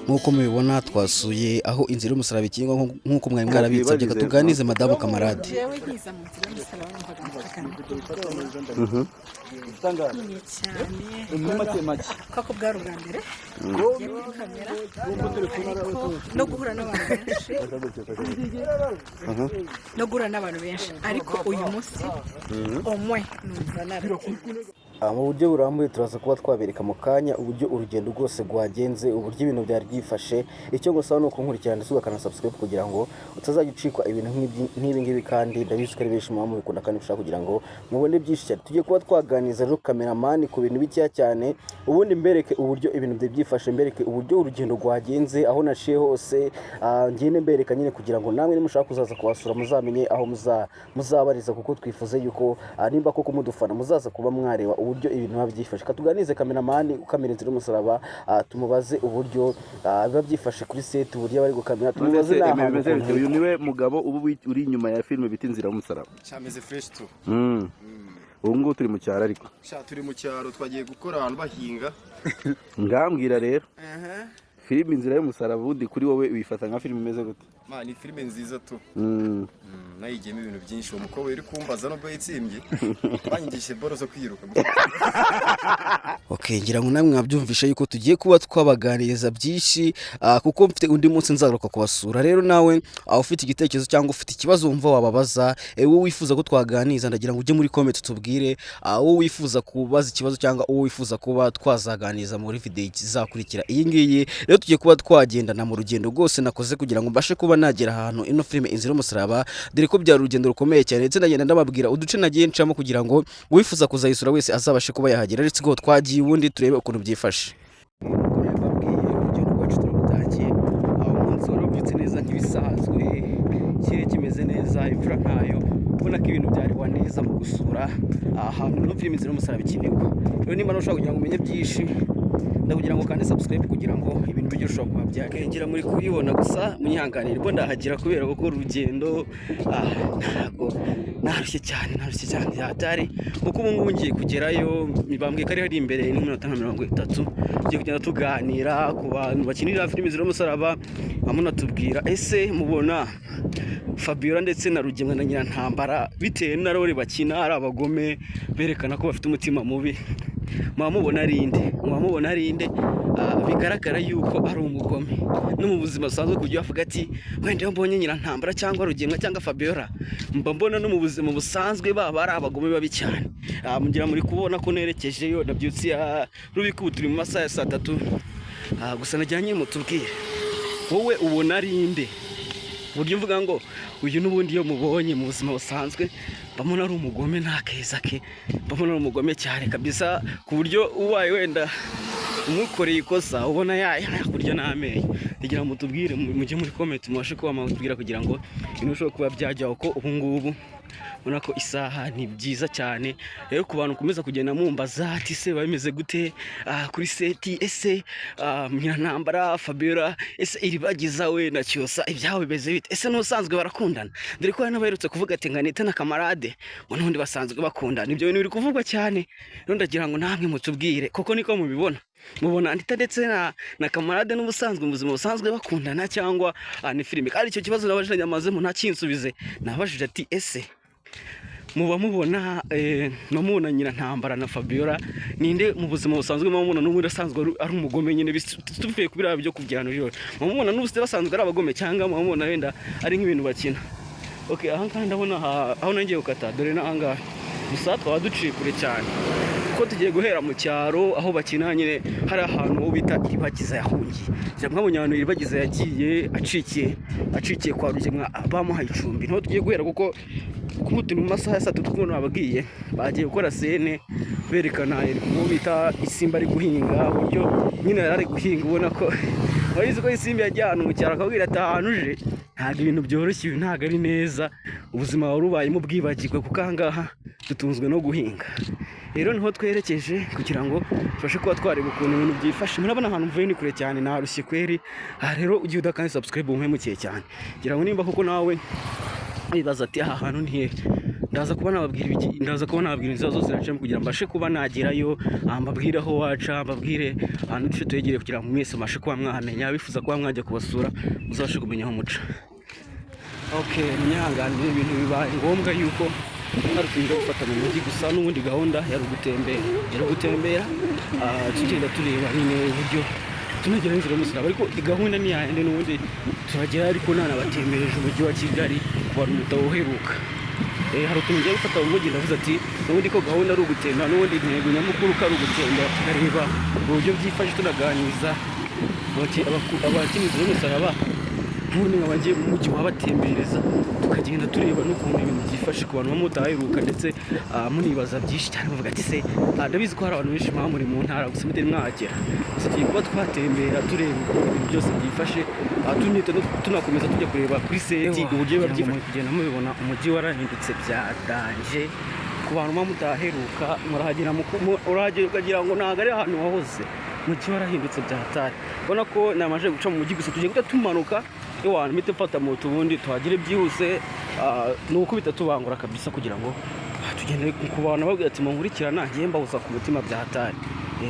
Nk'uko mubibona, twasuye aho Inzira y'Umusaraba ikingwa nk'uko mwari mwarabitsabye. Tuganize madamu Kamarade. Jewe nkiza mu Nzira y'Umusaraba, numvaga mfite akantu k'ubwoba, ntinye cyane, kuko bwari ubwa mbere ngiye kuri kamera, ariko no guhura n'abantu benshi, no guhura n'abantu benshi. Ariko uyu munsi omwe numva naratinyutse. Mu buryo burambuye turaza kuba twabereka mu kanya uburyo urugendo rwose rwagenze, uburyo ibintu byari byifashe. Icyo gusaba ni ukunkurikirana ndetse ugakanda subscribe kugira ngo utazajya ucikwa ibintu nk'ibi ngibi. Kandi ndabizi ko ari benshi muba mubikunda kandi mushaka kugira ngo mubone byinshi cyane. Tugiye kuba twaganiriza rero cameraman ku bintu bikeya cyane, ubundi mbereke uburyo ibintu byari byifashe, mbereke uburyo urugendo rwagenze, aho naciye hose, ngende mbereka nyine kugira ngo namwe nimushaka kuzaza kuhasura muzamenye aho muzabariza, kuko twifuza yuko nimba koko mudufana muzaza kuba mwareba uburyo ibintu biba byifashe. Katuganize cameraman ukamera Inzira y'Umusaraba, tumubaze uburyo biba byifashe kuri set, uburyo bari gukamera, tumubaze n'ahantu Bimeze ukuntu bite? Uyu hitwa. Niwe mugabo uba uri inyuma ya filime bita Inzira y'Umusaraba. Cyameze fresh tu. Ubu ngubu turi mu cyaro ariko. Sha, turi mu cyaro, twagiye gukora ahantu bahinga. Ngambwira rero, filime Inzira y'Umusaraba ubundi kuri wowe uyifata nka filime imeze gute? Ma, ni filime nziza tu. Nayigiyemo ibintu byinshi. Uwo mukobwa uri kumbaza, nubwo yitsimbye, banyigishije boro zo kwiruka. Ok, ngira ngo namwe mwabyumvishe yuko tugiye kuba twabaganiriza byinshi, kuko mfite undi munsi nzagaruka kubasura. Rero nawe ufite igitekerezo cyangwa ufite ikibazo wumva wababaza, wowe wifuza ko twaganiriza, ndagira ngo ujye muri comment tubwire wowe wifuza kubaza ikibazo cyangwa uwo wifuza kuba twazaganiriza muri video izakurikira iyi ngiyi. Rero tugiye kuba twagendana mu rugendo rwose nakoze kugira ngo mbashe kuba nagera ahantu ino filime Inzira y'Umusaraba, dore ko byari urugendo rukomeye cyane, ndetse ndagenda ndababwira uduce nagiye ncamo kugira ngo uwifuza kuzayisura wese azabashe kuba yahagera. Let's go, twagiye, ubundi turebe ukuntu byifashe. Nk'uko nabibabwiye, urugendo rwacu turarutangiye. Aho umunsi wari ubyutse neza nk'ibisanzwe, ikirere kimeze neza, imvura ntayo, ubona ko ibintu byari neza mu gusura ahantu ino filime Inzira y'Umusaraba ikinirwa. Rero nimba ushaka kugira ngo umenye byinshi, ndakugira ngo ukande subscribe kugira ngo ibintu bijye ushobora kuba byakengera muri kubibona. Gusa munyihanganire ubwo ndahagera kubera ko urugendo ntabwo narushye cyane, narushye cyane hatari, kuko ubu ngubu ngiye kugerayo. Bambwiye ko ari hari imbere n'iminota nka 30. Tugiye kugenda tuganira ku bantu bakinira filime Inzira y'Umusaraba, bamunatubwira: ese mubona Fabiola ndetse na Rugemwa na Nyirantambara, bitewe na role bakina ari abagome berekana ko bafite umutima mubi, muba mubona ari inde? Muba mubona ari inde bigaragara yuko ari umugome no mu buzima busanzwe, ku buryo bavuga ati: "Wenda iyo mbonye Nyirantambara cyangwa Rugemwa cyangwa Fabiola, mba mbona no mu buzima busanzwe baba ari abagome babi cyane"? Mugira muri kubona ko nerekejeyo, nabyutse ya rubika, ubu turi mu masaha ya saa 3. Gusa najyanye mutubwire, wowe ubona ari inde, uburyo mvuga ngo uyu n'ubundi iyo mubonye mu buzima busanzwe mbona ari umugome, nta keza ke, mbona ari umugome cyane kabisa, ku buryo ubaye wenda umukoreye ikosa ubona yakurya n'amenyo? Kugira ngo mutubwire, mujye muri comment mubashe kuba mwatubwira kugira ngo ibintu bishobore kuba byajya uko ubu ngubu ubona ko isaha ni byiza cyane. Rero ku bantu ukomeza kugenda mumbaza ati: "Ese biba bimeze gute kuri set? Ese Nyirantambara, Fabiola, ese Iribagiza we na Cyusa ibyabo bimeze bite? Ese n'ubusanzwe barakundana?" Dore ko hari n'abaherutse kuvuga ati ngo Anita na Kamarade ngo n'ubundi basanzwe bakundana. Ibyo bintu biri kuvugwa cyane. Rero ndagira ngo namwe mutubwire koko niko mubibona. Mubona Anita ndetse na Kamarade n'ubusanzwe mu buzima busanzwe bakundana, cyangwa ni filime? Kandi icyo kibazo nabajije nyamazemo ntakinsubize. Nabajije ati: "Ese muba mubona muba mubona Nyirantambara na Fabiola, ninde mu buzima busanzwe muba mubona n'ubundi asanzwe ari umugome nyine?" Tuvuye ku biriya byo kubyana ijoro, muba mubona n'ubundi basanzwe ari abagome, cyangwa muba mubona wenda ari nk'ibintu bakina? Okay, aha ngaha ndabona aho ngiye gukata, dore n'aha ngaha. Gusa twaba duciye kure cyane kuko tugiye guhera mu cyaro aho bakina nyine, hari ahantu uwo bita Iribagiza yahungiye. Ngira mwabonye ahantu Iribagiza yagiye acikiye kwa Rugemwa, bamuhaye icumbi. Niho tugiye guhera, kuko kuko turi mu masaha ya saa 3. Kubona bababwiye bagiye gukora scène berekana uwo bita Isimba ari guhinga, uburyo nyine yari ari guhinga, ubona ko warizi ko Isimbi yagiye ahantu mu cyaro akabwira ati: "Ahantu uje ntabwo ibintu byoroshye, ibi ntabwo ari neza, ubuzima wari ubayemo bwibagirwe, kuko aha ngaha dutunzwe no guhinga." Rero niho twerekeje kugira ngo tubashe kuba twareba ukuntu ibintu byifashe. Murabona ahantu mvuye ni kure cyane, narushye kweri. Aha rero ugiye udakanda subscribe umpemukiye cyane. Ngira ngo nimba koko nawe wibaza ati: "Aha hantu ni hehe?" Ndaza kuba nababwira inzira zose naciyemo kugira ngo mbashe kuba nagerayo, mbabwire aho waca, mbabwire ahantu duce twegereye kugira ngo mwese mbashe kuba mwahamenya, bifuza kuba mwajya kubasura muzabashe kumenya aho muca. Okay, munyihanganire, ibintu bibaye ngombwa yuko ngarutse gufata mu mujyi, gusa n'ubundi gahunda yari ugutembera, tugenda tureba nyine uburyo tunagera inzira y'umusaraba, ariko gahunda ni yayindi n'ubundi turagera, ariko nanabatembereje umujyi wa Kigali ku bantu mutawuheruka. Hari utuntu ngiye gufata mu mujyi, ndavuze ati n'ubundi ko gahunda ari ugutembera, n'ubundi intego nyamukuru ko ari ugutembera, tukareba uburyo byifashe, tunaganiriza abakina inzira y'umusaraba, n'ubundi nkaba ngiye mu mujyi wabatembereza, tukagenda tureba n'ukuntu ibintu byifashe ku bantu baba mutaheruka, ndetse munibaza byinshi cyane, bavuga ati se, ndabizi ko hari abantu benshi muba muri mu ntara gusa mutari mwahagera, gusa tugiye kuba twatembera tureba ukuntu ibintu byose byifashe, tunakomeza tujya kureba kuri set uburyo biba byifashe. Kugenda mubibona, umujyi warahindutse bya danger. Ku bantu muba mutaheruka, murahagera, urahagera ukagira ngo ntabwo ari ahantu wahoze. Umujyi warahindutse bya hatari. Ubona ko namaze guca mu mujyi, gusa tugiye guhita tumanuka iwantu, mpite mfata moto ubundi tuhagere byihuse. Ni ukubita tubangura kabisa kugira ngo tugende. Ku bantu babwira ati munkurikirana, ngiye mbahuza ku mutima bya hatari.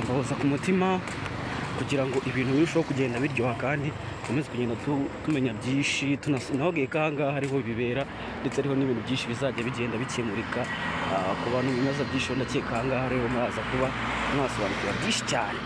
Mbahuza ku mutima kugira ngo ibintu birusheho kugenda biryoha kandi dukomeze kugenda tumenya byinshi. Nababwiye ko aha ngaha ariho bibera, ndetse hariho n'ibintu byinshi bizajya bigenda bikemurika. Ku bantu ibibazo byinshi, ndakeka aha ngaha rero muraza kuba mwasobanukirwa byinshi cyane.